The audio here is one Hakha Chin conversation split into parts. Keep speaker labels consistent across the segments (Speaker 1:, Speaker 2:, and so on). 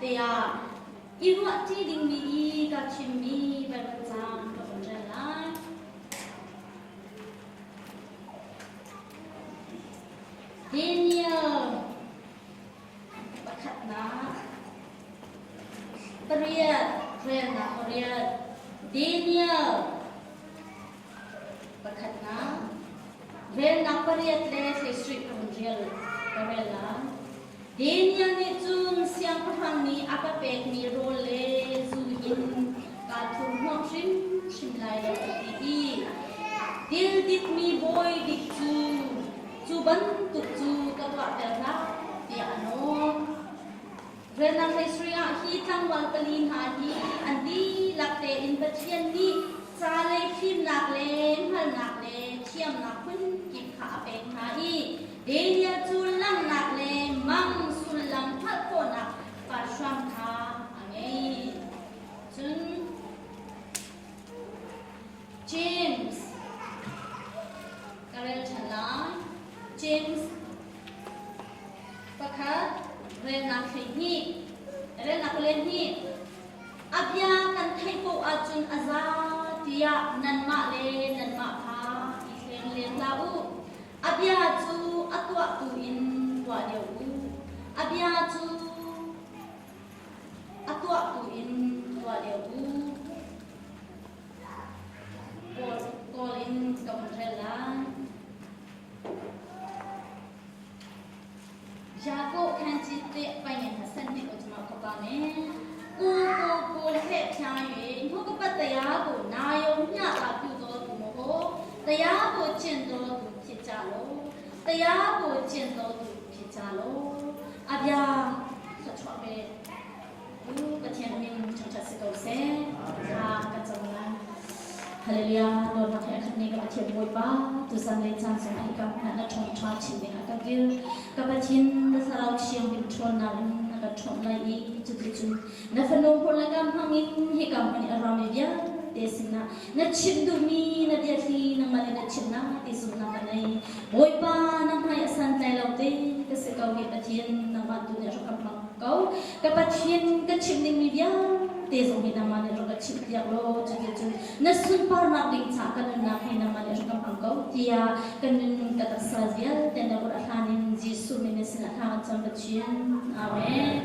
Speaker 1: te ah i ruahṭi dingmi i ka thimmi Baibal caang ka vun rel lai. Daniel pakhatnak pariat relnak pariat Daniel pakhatnak relnak pariat le hleisarih ka vun rel ka rel lai. Daniel nih cun siangpahrang nih a ka pekmi rawl le zu in kaa thurhnawm hrimhrim lai lo a ti i tilditmi bawi bik cu cu bantuk cu ka tuahter hlah tiah a nawl. Relnak hleisarih ah hi tlangval pali hna hi an dihlak tein Pathian nih ca lei fimnak le hngalhnak le thiamnak phunkip kha a pek hna i Daniel cu langhnak le mang sullam hngalh khawhnak parhram kha a ngei. Cun James ka rel ṭhan lai. James pakhat relnak 12 relnak 12 a bia kan theih paoh ahcun a za tiah nanmah le nanmah kha i thleng len hlah u. A bia cu a tuahtu in tuah deuh u. A bia cu a tuahtu in tuah deuh u. Kawl, kawl in ka vun rel lai. 雅各看见对扮演他身体个怎么个办呢？姑姑姑嘿偏远，我个不得呀个，哪有伢大丢到多么好？得呀个见到多撇家喽，得呀个见到多撇家喽。阿ဗျာဆက်ချောပဲဘူးပထင်မင်းချန်ချစကောစေသာကကြုံလာ Hallelujah Lord na khat ni ka Pathian Bawipa tuzan le caan zong ah hika hmun ah na ṭhawng ṭha chin ding ah ka kil ka Pathian na thlarau thianghlim ṭhawnnak in na ka ṭhawmh lai i cuticun na fanu hmur le kam hmang in hika hmun i a rami vialte sinah na chimh duhmi na biathli nangmah nih na chimh lai ti zumhnak ka ngei Bawipa na hmai a santlai lo te ka si ko hi Pathian nangmah tu nih rak ka hmang ko ka Pathian ka chimh dingmi vialte zong hi nangmah nih rak ka chimh piak law cuticun na sunparnak ding caah ka nunnak hi nangmah nih rak ka hmang ko tiah ka nun ka taksa vialte na kut a hlan in Jesuh min na sinah thla kan cam Pathian Amen.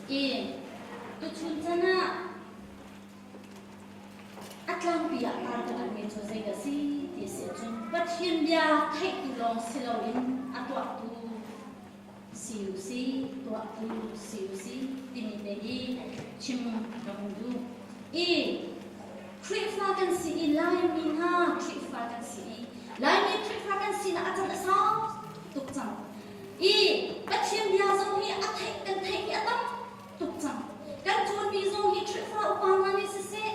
Speaker 1: I tuchun chan ah a tlangpi ah tar ka duhmi cu zei dah si ti a si ahcun Pathian bia theihtu lawng si loin a tuahtu si u si tuahtu si u si timi te hi chim ka hun duh. I Khrihfa kan si i Laimi hna Khrihfa kan si i Laimi Khrihfa kan sinak a can a sau tuk cang. I Pathian bia zong hi a theih kan theih hi a tam tuk cang. Kan cawnmi zong hi Khrihfa upa hna nih siseh,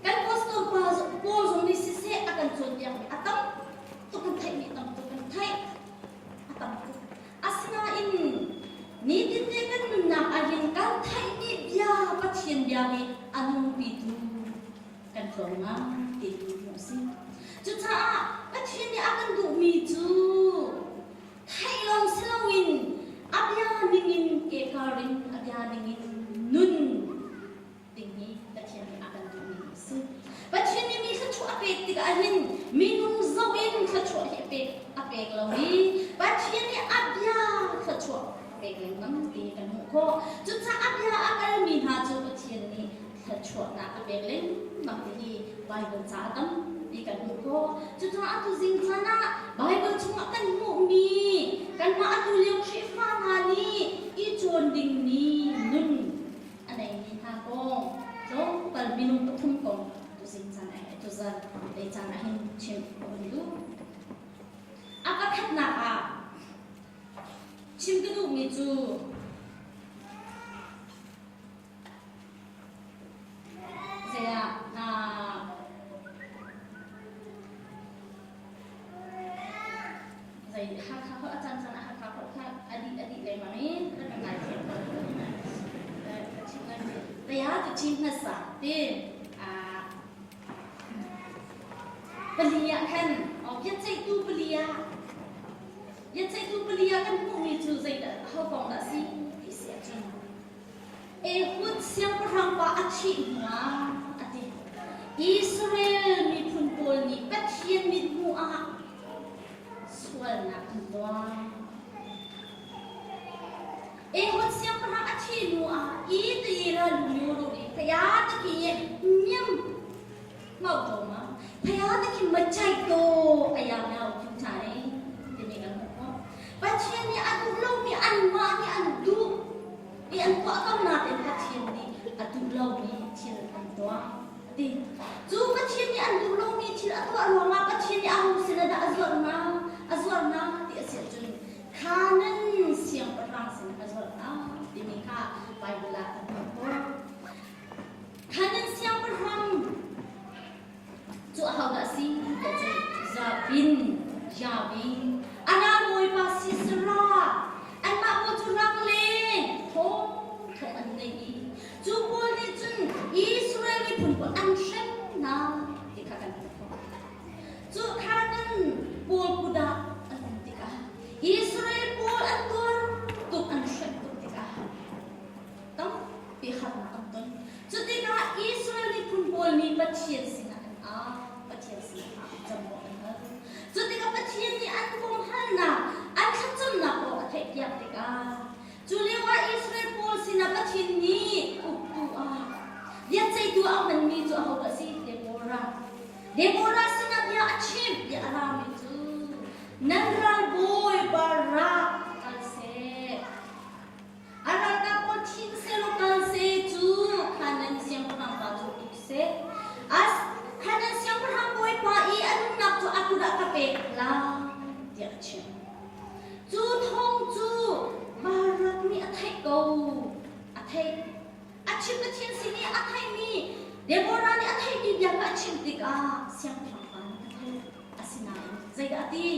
Speaker 1: kan pastor pa pawl zong nih siseh a kan cawnpiakmi a tam tuk kan theihmi tam tuk kan theih a tam tuk. Asinain nitin te kan nunnak ahhin kan theihmi bia Pathian bia hi a nungpitu kan tlawm ngai ti tu a si. Cucaah Pathian nih a kan duhmi cu theih lawng si loin a bia ningin kekar in a bia ningin nun ding hi Pathian nih a kan duhmi a si. Pathian nih mi thluachuah a pek tikah hin minung zoh in thluachuah hi a pek a pek lo i Pathian nih a bia thluachuah a pek lengmang ti kan hmuh khawh. Cucaah a bia a kalmi hna cu Pathian nih thluachuahnak a pek lengmang ti hi Baibal ca a tampi kan hmuh khawh. Cucaah atu zing caan ah Baibal chungah kan hmuhmi kanmah atu lio Khrihfa hna nih i cawn dingmi nun a neimi hna kong tlawmpal minung pathum kong tuzing caan ah tuzan lei caan ah hin chim ka hun duh. A pakhatnak ah chim ka duhmi cu zei ah zei Hakha holh a caan caan ah Hakha holh kha a dih a dih lengmang i rak ka ngaithiam ko. Taya tu chin hmasa ti pali ah khan biaceihtu pali ah biaceihtu pali ah kan hmuhmi cu zeidah ho kong dah si ti si. siangpahrang pa a thih hnuah a ti. Israel miphun pawl nih Pathian mithmuh ah sualnak an tuah. Ehud siangpahrang a thih hnuah i tira lu ru ri phaya takhi ye nyam mau to ma phaya takhi ma chai to aya ngau chu chai timi kan hmuh khawh. Pathian nih a duh lomi anmah nih an duh i an tuah ko nain Pathian nih a duh lomi thil an tuah a ti. Cu Pathian nih an duh lomi thil a tuah ruangah Pathian nih aho sinah dah a zuarh hna? A zuarh hna ti a si ahcun Khanan siangpahrang sin a zuarh hna timi kha Baibal ah kan hmuh khawh. Khanan siangpahrang cu ahodah a si tiah cun Jabin, Jabin, a ralbawipa Sisera, anmah pawl cu rangleng thawng thawng an ngei i cu pawl nih cun Israel miphun pawl an hrem hna ti kha kan hmuh khawh. Cu Canaan pawl kudah an um tikah Israel pawl an tuar tuk an hrem tuk tikah tampi harnak an ton. Cu tikah Israel miphun pawl nih Pathian sinah an au, Pathian sinah cam awk an hal. Cu tikah Pathian nih an kong halnak, an thlacamnak aw a theihpiak tikah cu lioah Israel pawl sinah Pathian nih uktu ah biaceihtu a hmanmi cu ahodah a si? Deborah. Deborah sinah bia a chimh tiah a rami cu nan ralbawi Barak kal seh. A ralkap pawl thin sehlaw kal seh cu Hanan siangpahrang pa cu tuk seh. As Hanan siangpahrang bawipa i a nunnak cu a kut ah ka pek lai tiah a chim. Cu thawng cu Barak nih a theih ko. A theih. A chim Pathian sin i a theihmi Deborah nih a theihmi bia kha a chim tikah siangpahrang pa nih a theih. Asinain zeidah a ti?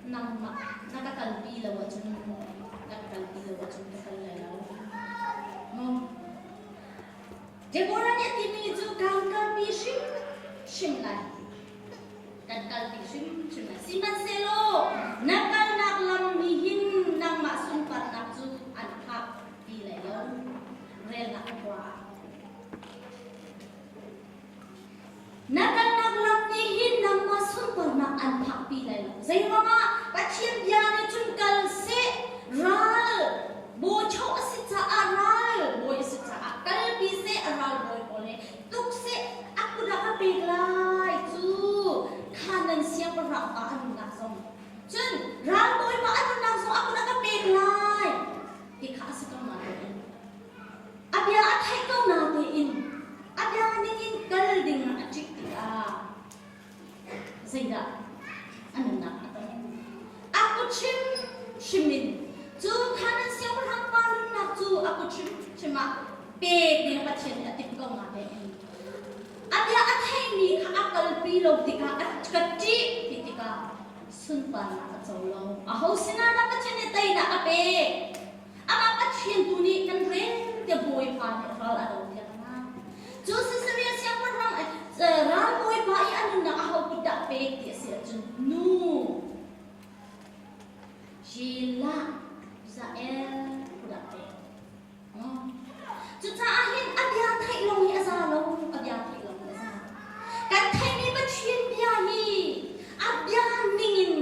Speaker 1: Nangmah na ka kalpi lo ahcun na ka kalpi lo ahcun ka kal lai lo. Maw? Deborah nih a timi cu kan kalpi hrim hrim lai. Kan kalpi hrimhrim lai. Sihmanhsehlaw na kalnak lam nih hin nangmah sunparnak cu an phak ti lai lo. Relnak a tuah. Na kalnak lam nih hin nangmah sunparnak an phakpi lai lo. Zeiruangah Pathian bia nih cun kal seh, ral bawicho a si caah ral bawi a si caah kalpi seh a ral bawi pawl he tuk seh a kut ah ka pek lai cu kha nan siangpahrang pa a nunnak zong cun ral bawi pa a nunnak zong a kut ah ka pek lai ti kha a si ko nain A bia a theih ko natein a bia ningin kal ding a ṭih tikah zeidah a nunnak a ton? A kut hrimhrim in cu Canaan siangpahrang pa nunnak cu a kut hrimhrim ah pek ding Pathian nih a timh ko natein a bia a theihmi kha a kalpi lo tikah a ka ṭih ti tikah sunparnak a co lo. Aho sinah dah Pathian nih teinak a pek? Amah Pathian tu nih kan rel tiah Bawipa nih ral a do piak hna. Cu Sisaria siangpahrang ral Bawipa i a nunnak aho kut dah pek ti a si ahcun nu Shelah Zael kut ah pek. Cucaah hin a bia theih lo hi a za lo, a bia theih lo hi a za. Kan theihmi Pathian bia hi a bia ningin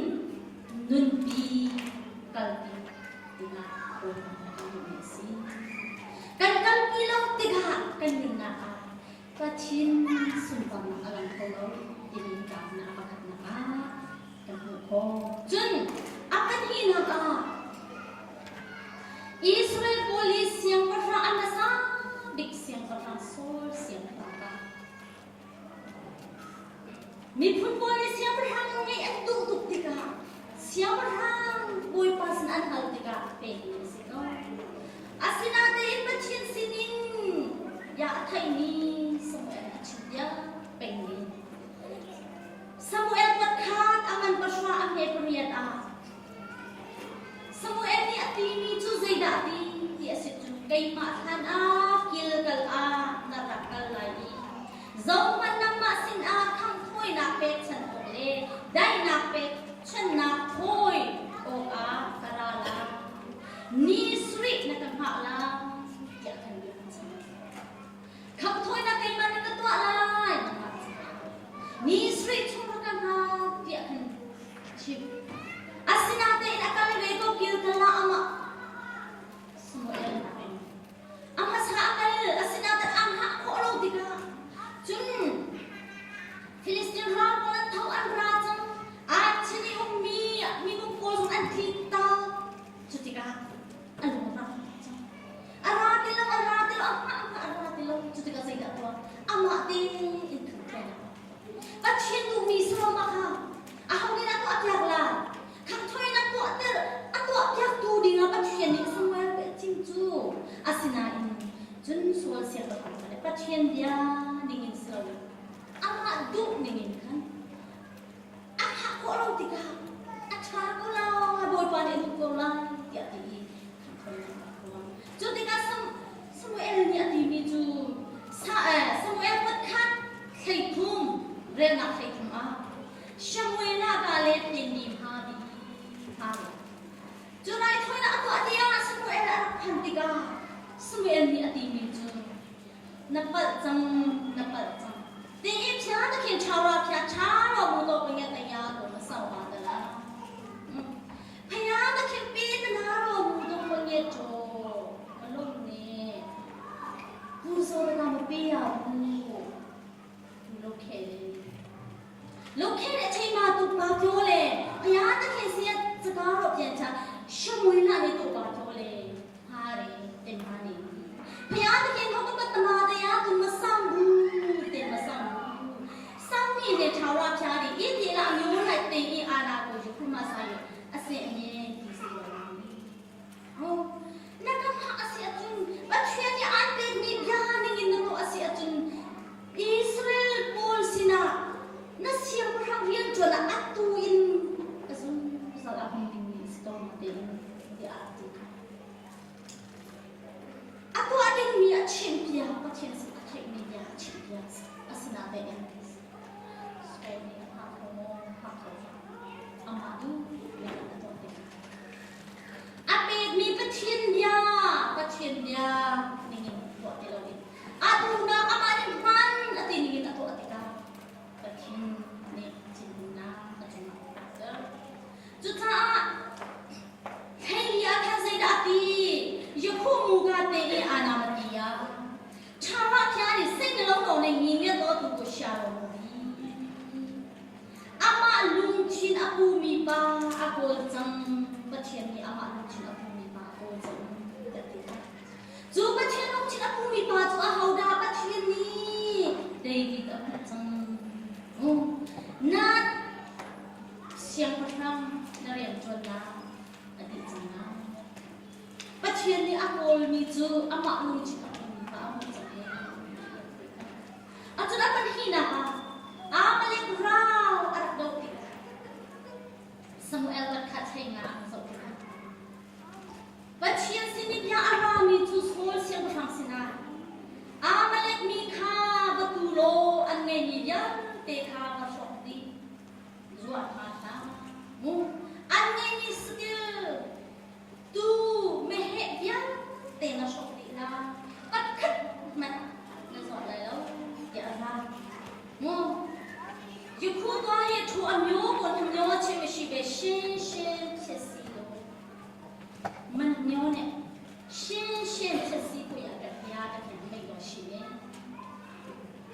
Speaker 1: nunpi kalpi tikah Bawipa nih a duhmi a si. Kan kalpi lo tikah kan nunnak ah Pathian sunparnak a lang kho lo timi tlaknak pakhatnak ah kan hmuh khawh. Cun a pahnihnak ah Israel pawl i siangpahrang a hmasa bik siangpahrang Saul siangpahrang Miphun pawl nih siangpahrang ngeih an duh tuk tikah siangpahrang bawipa sin an hal tikah pekmi a si ko. Asinain Pathian sinin bia a theimi Samuel a chim piak pengmi. Samuel pakhat a man pahra a hme pariat ah Samuel nih a timi cu zeidah a ti ti a si cu keimah hlan ah Gilgal ah na rak kal lai i zohhmanh nangmah sinah khanghthawinak pekchanh awk le daihnak pekchanhnak thawi awkah ka ra lai. Ni sarih na ka hngah lai. Pathian nih Samuel pe a thim cu. Asinain cun Saul siangpahrang kha le Pathian bia ningin si loin amah duh ningin khan a thah khawh lo tikah a ṭha ko lai, Bawipa nih a duh ko lai tiah a ti i khanghthawinak a tuah. Cu tikah Samuel nih a timi cu Samuel pakhat 13 relnak 13 ah Samuel ah ka let ni hma bi hma Cu raithawinak a tuah tiah Samuel a rak phan tikah Samuel nih a timi cu na palh cang na palh cang ting i phia ta khin chaura phia cha ro mu to panya ta ya ko ma sau ma ta la phaya ta khin pi ta na ro mu to panya cho ma lom ne pu so ta ma pi ya bu lo khe lo khe le chei ma tu pa kyo le phaya ta khin sia chaka ro pian cha shamui na ni tu pa kyo le Israel pawl sinah na siangpahrang rianṭuan ah atu in a zungzal a hung dingmi si ko na tein tiah a ti. A tuah dingmi a chimpiak, Pathian sin a theihmi bia a chimpiak. Asinain Spain nih a hngak kho maw? Hngak kho hlah. Amah duh ning a tuah tikah. A pekmi Pathian bia, Pathian bia ningin tuah ti loin a duhnak amah nih hman a ti ningin a tuah tikah Pathian nih thinhunnak a cungah a tlakter. Cucaah Hei ah khan zeidah a ti? Yakhu muka te i anamati ya. Chara phya ni sing lo no ne ngi nge to tu ko sha ro mu bi. Amah lungthin a pumi pa a kawl cang. Pathian nih amah lungthin a pumi pa a kawl cang. Tiah ti kha. Cu Pathian lungthin a pumi pa cu ahodah Pathian nih David a hmuh cang. Na Siangpahrang na rianṭuannak a dih cang lai. Pathian nih a kawlmi cu amah lungthin a pumi kha a hmuh cang i Acun a pahnihnak ah Amalek ral a rak doh tikah Samuel pakhat hlei nga an zoh tikah Pathian sin i bia a rami cu Saul siangpahrang sinah Amalek mi kha va tu law an ngeihmi vialte kha va hrawk dih. Zuah hna hlah mu. An ngeihmi satil tu meheh vialte na hrawk dih la. Pakhat hmanh na zuah lai lo tiah a ra. Mu. ယခုသွားရဲ့ထိုအမျိုးကိုနှမျောခြင်းမရှိပဲရှင်းရှင်းဖြစ်စီလို့မနှမျောနဲ့ရှင်းရှင်းဖြစ်စီဖို့ရတဲ့ဘုရားသခင်မိန့်တော်ရှိတယ်။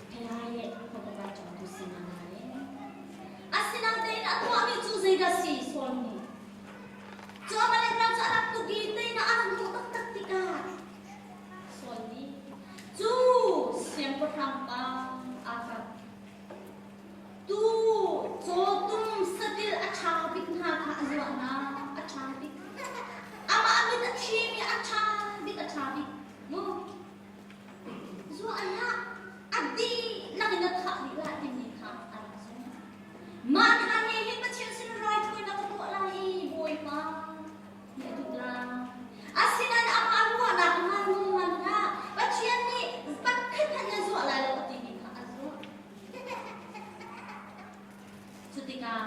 Speaker 1: ဘုရားရဲ့ဘုရားကြောင့်သူစင်လာတယ်။အစနာတဲ့ အထွားမီသူစိတ်ကစီဆောနီကျမလည်းတော့အရတူဂီတဲ့နာအရတူတတ်တိကာဆောနီကျူဆီယံပထမ်ပါအာခ Tu cawtum satil a ṭha bik hna kha a zuahnak a ṭha bik. Amah mit a thimi a ṭha bik a ṭha bik. Mu. Zuah hlah. A dihlak in a thah dih lai timi kha a rak zumh. Mah hna he hin Pathian sin raithawinak ka tuah lai i Bawipa nih a duh lai. Asinain amah ruahnak ngan mu ngan hlah. Pathian nih pakhat hmanh na zuah lai lo a timi kha a zuah. Cu tikah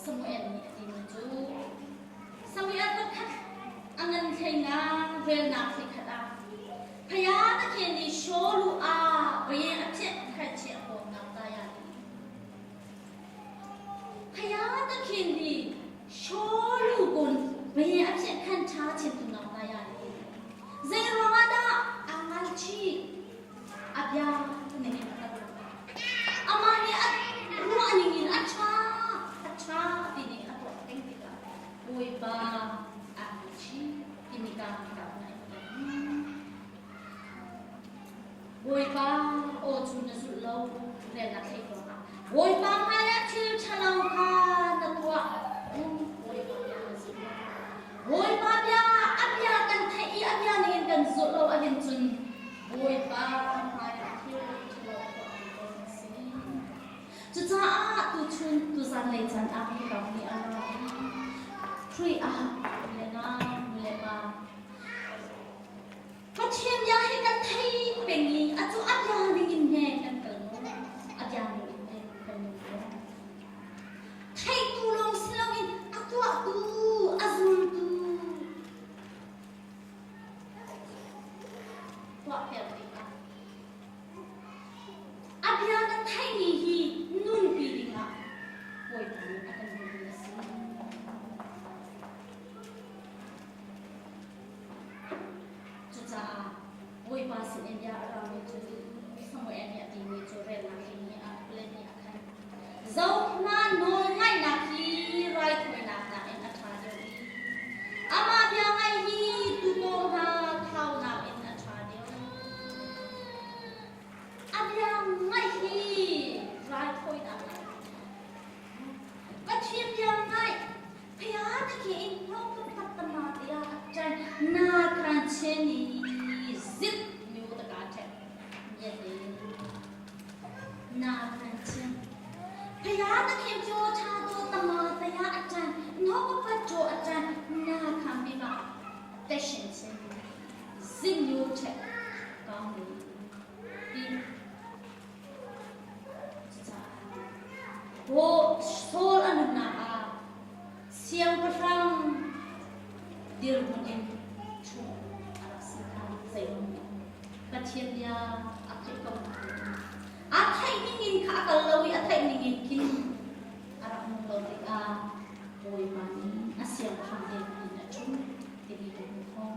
Speaker 1: Samuel nih a timi cu Samuel pakhat a ngan hlei relnak hlei ah phaya na khen ni sholu a baye a phiat khai che a pawm nak ta ya ti phaya ta khen ni sholu kun baye a phiat khan cha chin tu nak ta ya ti zei ruang ah dah a ngal chi A bia ning in a kan Amah nih a ruah ning in a ṭha, a ṭha ti ning a tuah peng tikah Bawipa aa ngaihchih timi ka ka ngai. Bawipa aw cu na zulh lo rian na thlei ruangah Bawipa hmaiah thil ṭhalo kha na tuah. Bawipa bia na zulh lo. Khrih ah le nau nu le pa Pathian bia hi kan thei peng i a cu a bia ning in he kan kal maw? A bia ning in he kan nung maw? Theitu lawng si loin a tuahtu, a zultu tuahter tikah a bia kan theihmi hi nunpi dingah Bawipa nih a kan duhmi a si. Cucaah Bawipa sinin bia a rami cu Samuel nih a timi cu relnak hi ni ah le ni ah khan zohhmanh nawlngaihnak hi raithawinak nakin a ṭha deuh i amah bia ngaih hi tukaw hna thaunak in a ṭha deuh. A bia ngaih hi raithawinak nakin Pathian bia ngaih Saul a nunnak ah Siangpahrang dirhmun in chuah a rak si kha zeihmanh nih Pathian bia a theih ko nain a theih ningin kha a kal lo i a theih ningin khin a rak nung lo tikah Bawipa nih a siangpahrang dirhmun in a ṭhu timi kan hmuh khawh.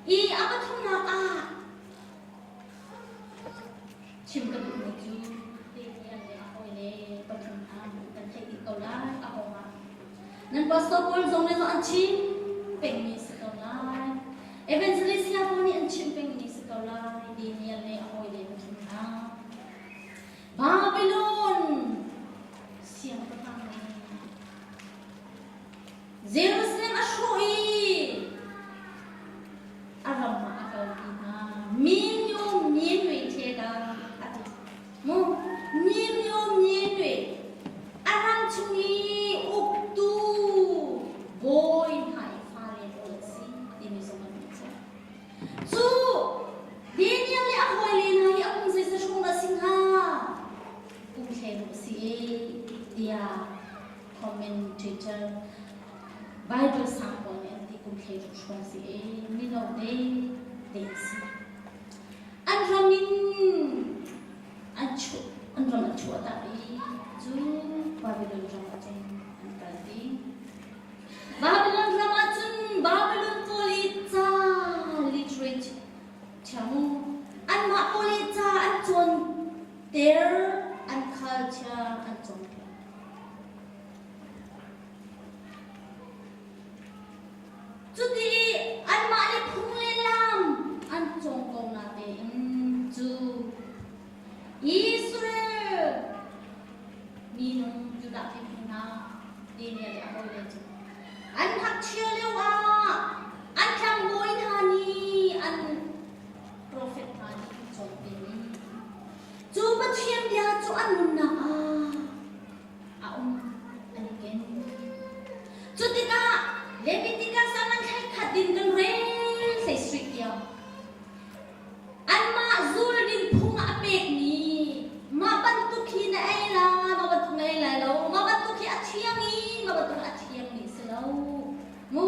Speaker 1: Hi a pathumnak ah Chim ka duhmi cu Damian le a hawile pathum hna kan theih dih ko lai a hawng ah. Nan pastor pawl zong nih an chim pengmi si ko lai. Evangelist sia pawl nih an chim pengmi si ko lai. Daniel le a hawile pathum hna. Babylon siangpahrang nih Jerusalem a hrawh i a ram ah a kalpi hna. Mi nyo mi nui the da a ti. Mu mi nyo mi nui a ram chung i uktu bawi hna i fale pawl an si timi zong an hmuh cang. Cu Daniel le a hawile hna hi a kum zeizat hrawng dah si hnga? Kum thleng a si e tiah commentator Bible sang pawl nih an ti kum thlei ruk hrawng si e mino te te a si. An ram in an chuah an ram an chuah tak i cu Babylon ram ah cun an kalpi. Babylon ram ah cun Babylon pawl i ca literature thiam anmah pawl i ca an cawn ter an culture an cawnpiak. Cuti i anmah le phung le lam an cawng ko natein cu Israel minung Judah miphun hna Daniel le a hawile cu an ngakchia lio ah an tlangbawi hna nih an profet hna nih an cawnpiakmi Cu Pathian bia cu an nunnak ah a um an i ken. Cu tikah Leviticus ah nan thlai khat din kan rel hlei suih tiang anmah zul ding phung ah a pekmi mah bantuk hi na ei lai, mah bantuk na ei lai lo, mah bantuk hi a thiang i mah bantuk a thiang mi si lo. Mu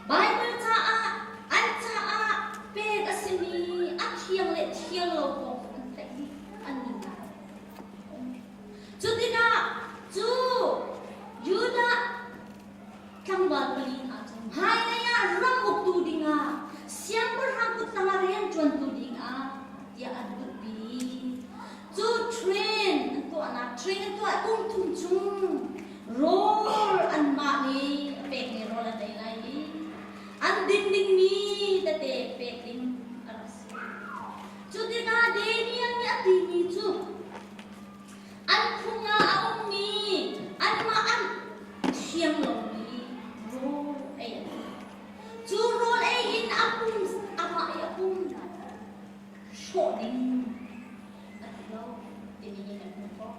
Speaker 1: Baibal caah an caah pek a simi a thiang le thiang lo kong an theih dih an nunnak. Cu tikah cu Judah tlangval pali hna cu hmailei ah ram uktu dingah siangpahrang kut tangah rian ṭuantu dingah tiah an duhpi. Cu train an tuahnak train an tuah kum thum chung rawl anmah nih a pekmi rawl an ei lai i an din dingmi tete pek ding a rak si. Cu tikah Daniel nih a timi cu an phung ah a ummi anmah an thiang lomi rawl ei an duh. Cu rawl ei in a pum amah i a pum hrawh ding a ti lo timi hi kan hmuh khawh.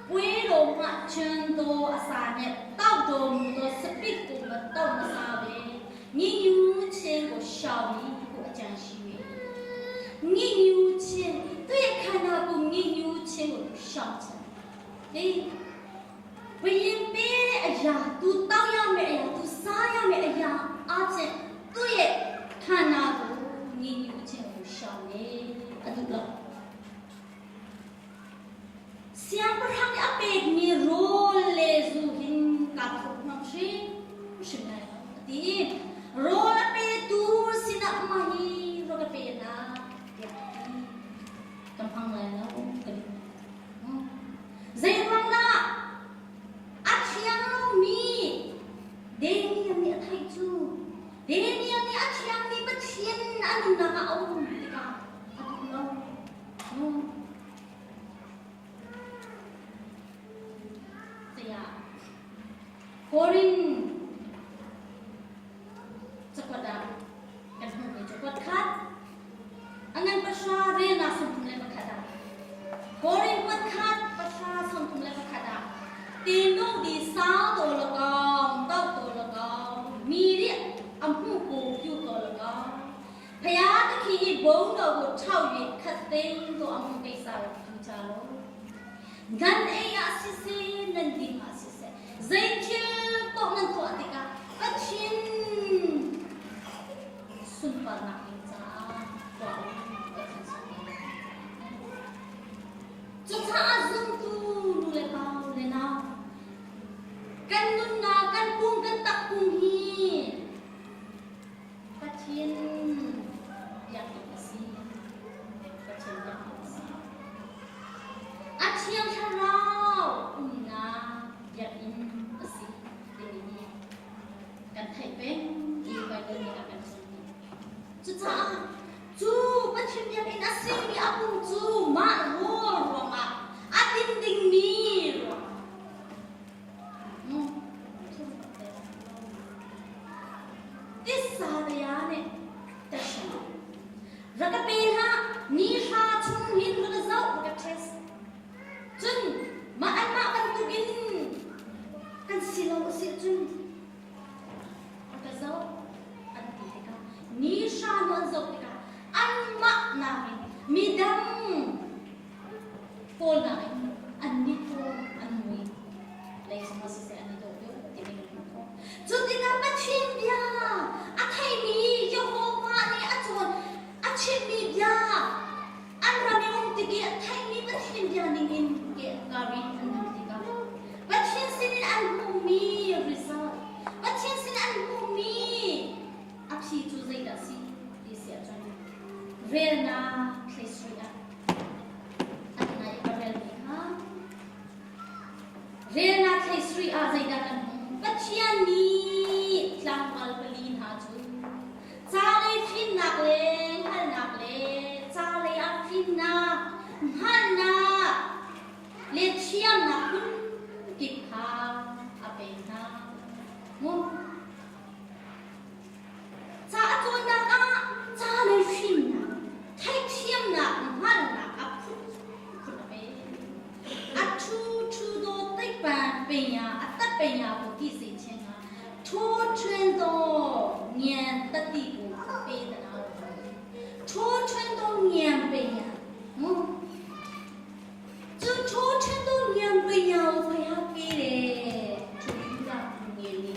Speaker 1: Pui lo ngah cun to a sa nih tau to mu to. Nginyu chin ko shao mi ko a chan shi mi. Nginyu chin သူ့ရဲ့ခန္ဓာကိုယ်ငြိညူးခြင်းကိုသူရှောင်ချင်တယ်။ဘယင်ပေးတဲ့အရာသူတောင်းရမယ့်အရာသူစားရမယ့်အရာအချင်းသူ့ရဲ့ခန္ဓာကိုယ်ငြိညူးခြင်းကိုရှောင်နေအတူတော့ Siangpahrang nih a pekmi rawl le zu hin kaa thawk hmang hrimhrim lai lo a ti i rawl a petu sinah mah hi rawl ka pe na tiah a ti. Ka hmang lai lo ka duh. Zeiruang dah a thiang lomi Daniel nih a theih cu Daniel nih a thiangmi Pathian a nunnak ah a um tikah a duh lo. Tiah Korin cakuat ah kan hmuhmi cakuat khat a ngan pahra relnak 31 ah Korin kuat khat pahra 31 ah tinu di sau to la kong tau to la kong mi ri a hmu ko pyu to la kong Phaya takhi i bo no ko chau yi khat ting to amu keisa tu cha lo. Nan ei ah siseh, nan ding ah siseh, zei thil paoh nan tuah tikah Pathian sunparnak ding caah tuah u Pathian sunparnak ding caah. Cucaah zumtu nu le pa le nau kan nunnak kan pum kan takpum hi Pathian biakinn a si. Pathian biakinn a si. A Thiang Thlarau umnak biakinn a si timi hi kan theih peng i Baibal nih a kan cawnpiak. Cucaah cu Pathian biakinn a simi a pum cu mah rawl ruangah a din dingmi ruangah Tissa ria nih ka hrim. Rak ka pe hlah, ni hra chung hin rak ka zoh, rak ka test. Cun mah anmah bantukin kan si lo a si ahcun rak ka zoh an ti tikah ni hra nu an zoh tikah anmah nakin midang Kawl nakin an mit cu an mui lei zongah siseh an i dawh deuh timi kan hmuh khawh. Cu tikah Pathian bia a theimi Jehovah nih a cawn a chimmi bia an ram i um tik i a theihmi Pathian bia ningin ke an kar i an nun tikah Pathian sinin an hmuhmi result Pathian sin an hmuhmi a phi cu zeidah si ti si ahcun relnak thleisui ah Relnak thleisui ah zeidah kan hmuh? Pathian nih tlangval pali hna cu ca lei fimnak le hngalhnak le ca lei ah fimnak, hngalhnak le thiamnak phun kip kha a pek hna. Mu. Ca a cawnnak ah ca le fimnak, theihthiamnak, hngalhnak a phunphun a pe. A ṭhu ṭhu daw teipan penya a tat penya ko ti se chenga ṭhu ṭhuen daw ngian tati ko pe ta na ṭhu ṭhuen daw ngian penya mu cu ṭhu ṭhuen daw ngian penya o phaya pe le ṭhu da ngian ni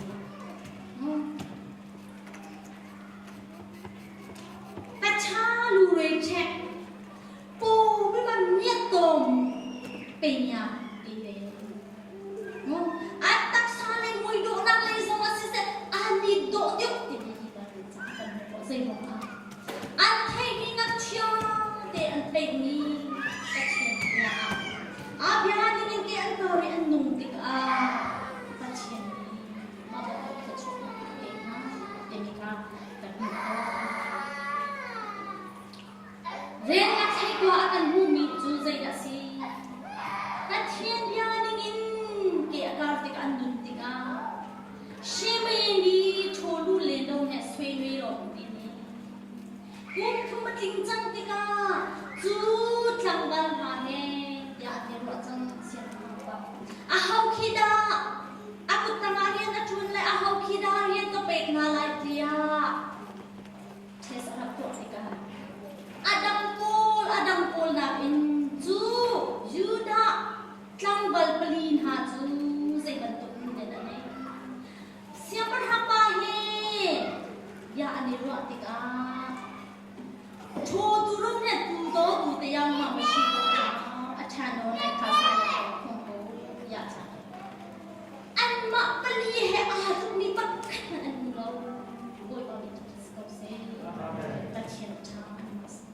Speaker 1: တခြားလူတွေချက်ပိုပြီးမှမြတ်တော်ပညာပေးတယ်နော်အတက်ဆာလေမွေဒိုနာလေဇောစစ်စစ်အာနီဒိုဒိုတိမိပါလေစာကံပေါ်စေမောအထိုင်မငါချာတဲ့အထိုင်မီတချင်ညာအဗျာနိငကေအတော်ရအနုံတိကာတချင် မဘခချုံတေနာတေမိကာတမိ Rian a theih tuah a kan hmuhmi cu zeidah a si? Pathian bia ningin ke a kar tikah an nun tikah Shimei ṭhawlu le lo he suai rawng ti ni. Kum thum a tling cang tikah cu tlangval hna he tiah an i ruah cang siangpahrang pa. Aho khi dah a kut tangah rian a ṭuan le aho khi dah rian ka pek? pek hna lai tiah test a rak tuah tikah a dang pawl a dang pawl nakin cu Judah tlangval pali hna cu zei bantuk nun an nei. Siangpahrang pa hi bia an i ruah tikah Thaw tu rum le tu do tu te yang ma ma shi ko na a tha no nai kha sa la ko khong ko ya cha. Anmah pali he aa tlukmi pakhat hmanh an hmu lo. Bawipa nih thangṭhat si ko seh. Pathian ṭha an si.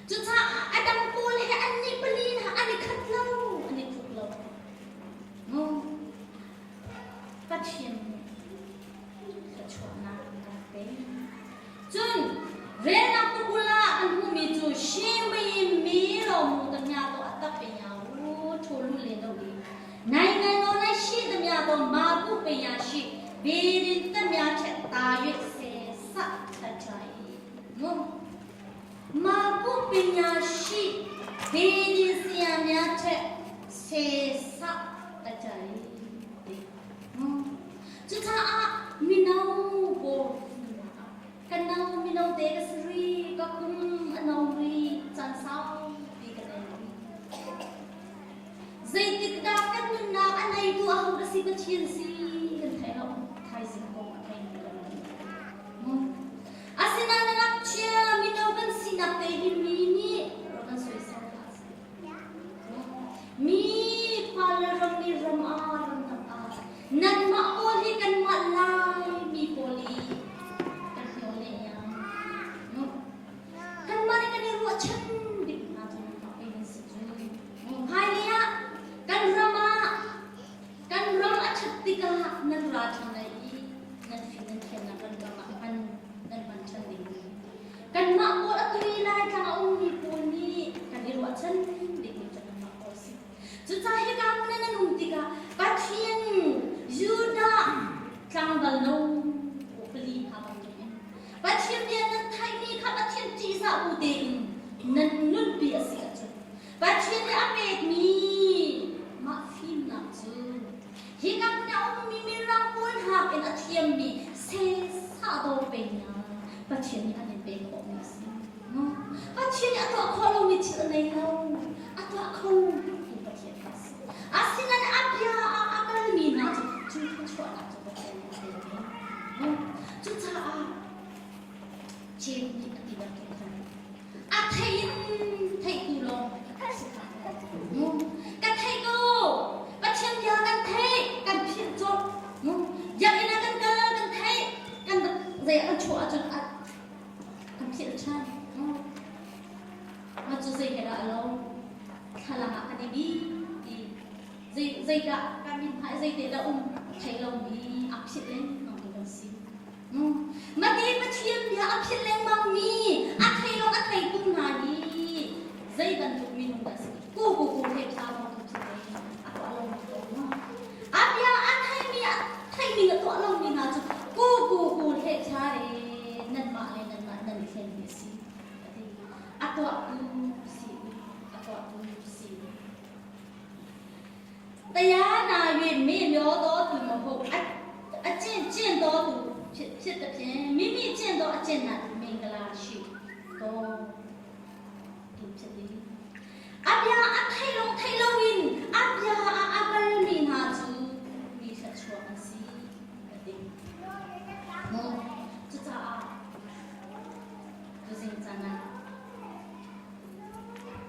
Speaker 1: Cucaah a dang pawl he annih pali hna an i khat lo, an i tluk lo. Pathian nih thluachuahnak a rak pek. Cun relnak tukul ah kan hmuhmi cu Shimei mi romu ta mya to a tak pe nya u thu lu le do i nai ngai no nai shi ta mya to ma ku pe nya shi be din ta mya che ta yue se sa tha cha i mu ma ku pe nya shi be din sia mya che se sa ta cha i Cucaah mino pawl kan no mino te ka si ri ka kum a no ri caan saupi ka nei ri. Zeitik dah kan nunnak a neitu aho ka si Pathian si kan thei lo thaizing kong a thei mi kan um. Asinain na ngakchia mino kan sinak te hi mi nih rak kan soisel hlah seh. Mi khua le ram i ram ah ramdang ah nanmah pawl hi kanmah Laimi pawl i kan hnawl le iang. Kanmah nih kan i ruahchan bik hna cu nanmah pei nan si cu. Hmailei ah kan ram ah kan ram a ṭhat tikah nan ra ṭhan lai i nan fim nan thiamnak kan ram ah hman nan hman ṭhan ding. Kanmah pawl atu i Laitlang a ummi pawl nih kan i ruahchan bikmi cu kanmah pawl si. Cucaah hika hmun ah nan um tikah Pathian Judah tlangval no pali hna bantukin Pathian bia nan theihmi kha Pathian ṭihzah bu tein nan nunpi a si ahcun Pathian nih a pekmi mah fimnak cu hika hmun ah a ummi mirang pawl nakin a thiammi sesah dawr peng Pathian nih an in pek khawhmi a si. Pathian nih a tuah khawh lomi thil a nei lo. A tuah kho tu Pathian kha a si. Asinain a bia ah a kalmi hna cu cu thluachuahnak cu Pathian nih a pek ve. Cucaah Jeim nih a ti bantuk khan a thei in theihtu lawng si hlah. Ka thei ko. Pathian bia kan theih, kan philh colh. Biakinn ah kan kal, kan theih, kan zei ah kan chuah ahcun kan philh ṭhan. Mah cu zei he dah a lo? Thlalang ah kan i bi ti. Zei zeidah kan min hmai zei te dah um thei lomi a philh lengmang tu kan si. Mati Pathian bia a philh lengmangmi a thei lawng a thei tung hna hi zei bantuk minung dah si ku ku ku he thla lawng tu cu a tuah lo mi ko ma a bia a theimi a theimi a tuah lomi hna cu ku ku ku he thla re nanmah le nanmah nan i thlen mi a si ati a tuahtu si a tuahtu si တရားနာ၍မေ့မျောသောသူမဟုတ်အကျင့်ကျင့်သောသူဖြစ်ဖြစ်သဖြင့်မိမိကျင့်သောအကျင့်၌မင်္ဂလာရှိသောသူဖြစ်သည်အပြာအထိုင်လုံးထိုင်လုံးin အပြာအအကလမီနာချူမိဆက်ချောအစီအတိမောချာချာသူစင်ချာနာ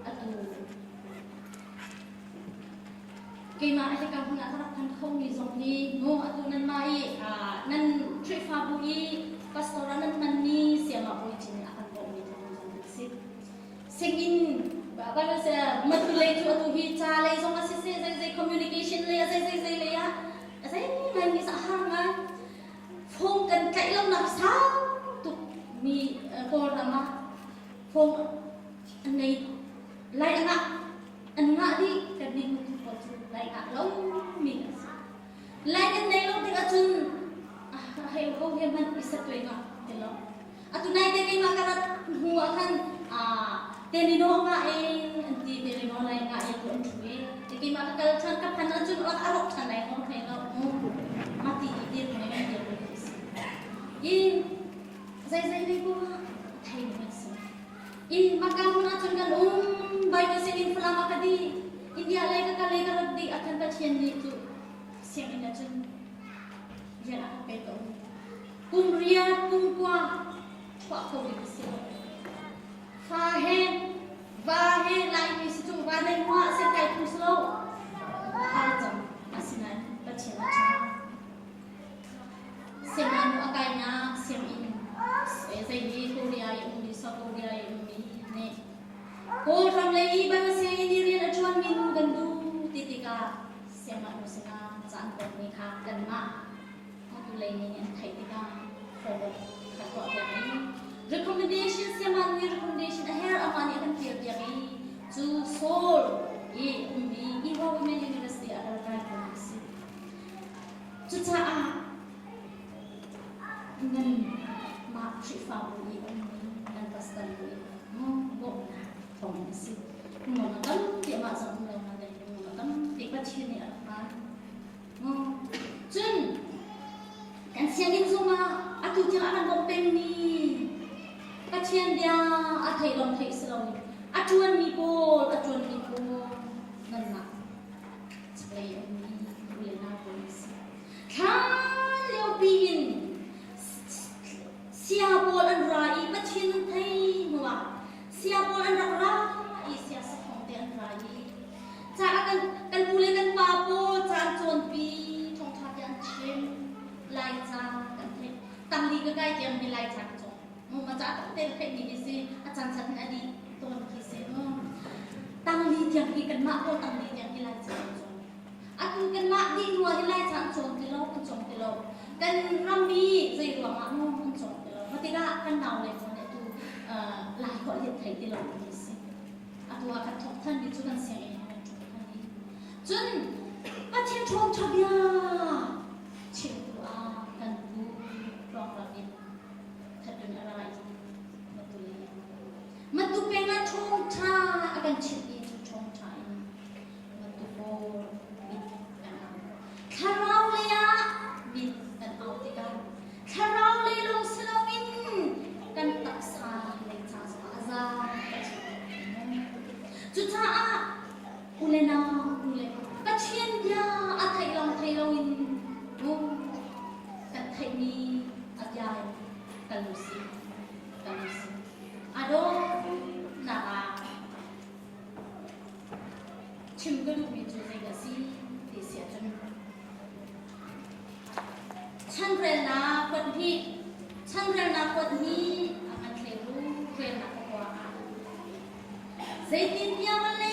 Speaker 1: အတူ Keimah hika hmun ah ka rak phan khomi zong hi mu atu nanmah i nan Khrihfabu i pastor ah nan hmanmi sayamah Bawi Cin nih a kan bawmhmi thawng zong an si. Singin matu lei cu atu hi ca lei zong a si se zei zei communication lei a zei zei zei lei ah a zei ngai mi sa har ngai phone kan tlaih lo nak sau tuk mi Kawlram ah phone an nei lai angah An ngah dih kan nih nu pawl cu lai ngah lo mi kan si. Lai kan nei lo tik ahcun hei ho he hmanh i satwe ngah ti lo. Atu nai te keimah ka rat hnu ah khan Telino ngah e an ti Telino lai ngah e tu an thu e. Ti keimah ka kal ṭhan ka phan ahcun a rawk ṭhan lai hong thei lo. Mati i dir hmai kan dir si. I maka hmun ahcun kan um Bible sianginn Falam ah ka dih. India lei ka kal i ka rat dih ahkhan Pathian nih cu sianginn ahcun rian a ka pek ka um. Kum riat kum kua chuah kho ding ka si lo. Fa he va he Laimi si cu va nei hmuah se kai phu si lo. Fa cam asinain Pathian a ṭha. Sianginn a kainak sianginn zei hi Korea i ummi South Korea i ummi nih Kawlram lei i Bible sianginn i rian a ṭuanmi nu kan duh ti tikah siangngaknu sinah ca an kuatmi kha kanmah atu lei nih an theih tikah forward kha tuahpiak i recommendation siangngaknu nih recommendation a herh amah nih a kan ṭialpiak i cu Seoul i ummi Ewha Women University ah ka rak kai a si. Cucaah nanmah Khrihfabu i ummi nan pastor bu i bawmhnak thawngin a si. Lungnuam tampi amah zong um lo nain lungnuam tampi Pathian nih a rak hman. Cun kan sianginn zongah atu tiang a kan bawmh pengmi Pathian bia a theih lawng theih si loin a ṭuanmi pawl a ṭuanmi pawl nanmah chaklei a ummi u le nau pawl an si. Thlan liopi in sia pawl an ra i Pathian an thei hnuah sia pawl an rak ra i sia sathawng te an ra i caah kan kan pu le kan pa pawl ca an cawnpi thawngṭha te an chim lai ca kan theih tangli ka kai tiang hi lai ca ka cawng mu ma ca te ka theih mi hi si a caan chan hin a dih tawn khi si mu tangli tiang hi kanmah pawl tangli tiang hi lai ca kan cawng atu kanmah dih hnu ah hin lai ca an cawng ti lo kan cawng ti lo kan ram i zei ruangah mu an cawng ti lo ma tikah kan nau le pawl nih atu lai holh hi thei ti lo mi si atu ah kan thawk than mi cu kan sianginn kan thawk than i cun Pathian thawngtha bia chimtu ah kan pu rawngram in thatun a ra i matu le matu peng ah ṭhawngṭha a kan chimhmi cu ṭhawngṭha in matu pawl mit kan au. Thlarau lei ah mit kan au tikah thlarau lei lawng si loin kan taksa lei ca zongah a za Cucaah u le nau u le Pathian bia a theih lawng thei loin kan theihmi a bia in kal u sih kal u sih. A dawtnak ah chim ka duhmi cu zeidah a si ti si ahcun chanrelnak kuat hnih chanrelnak kuat hnih a kan thleu relnak pakua ah zeitintiah vawlei.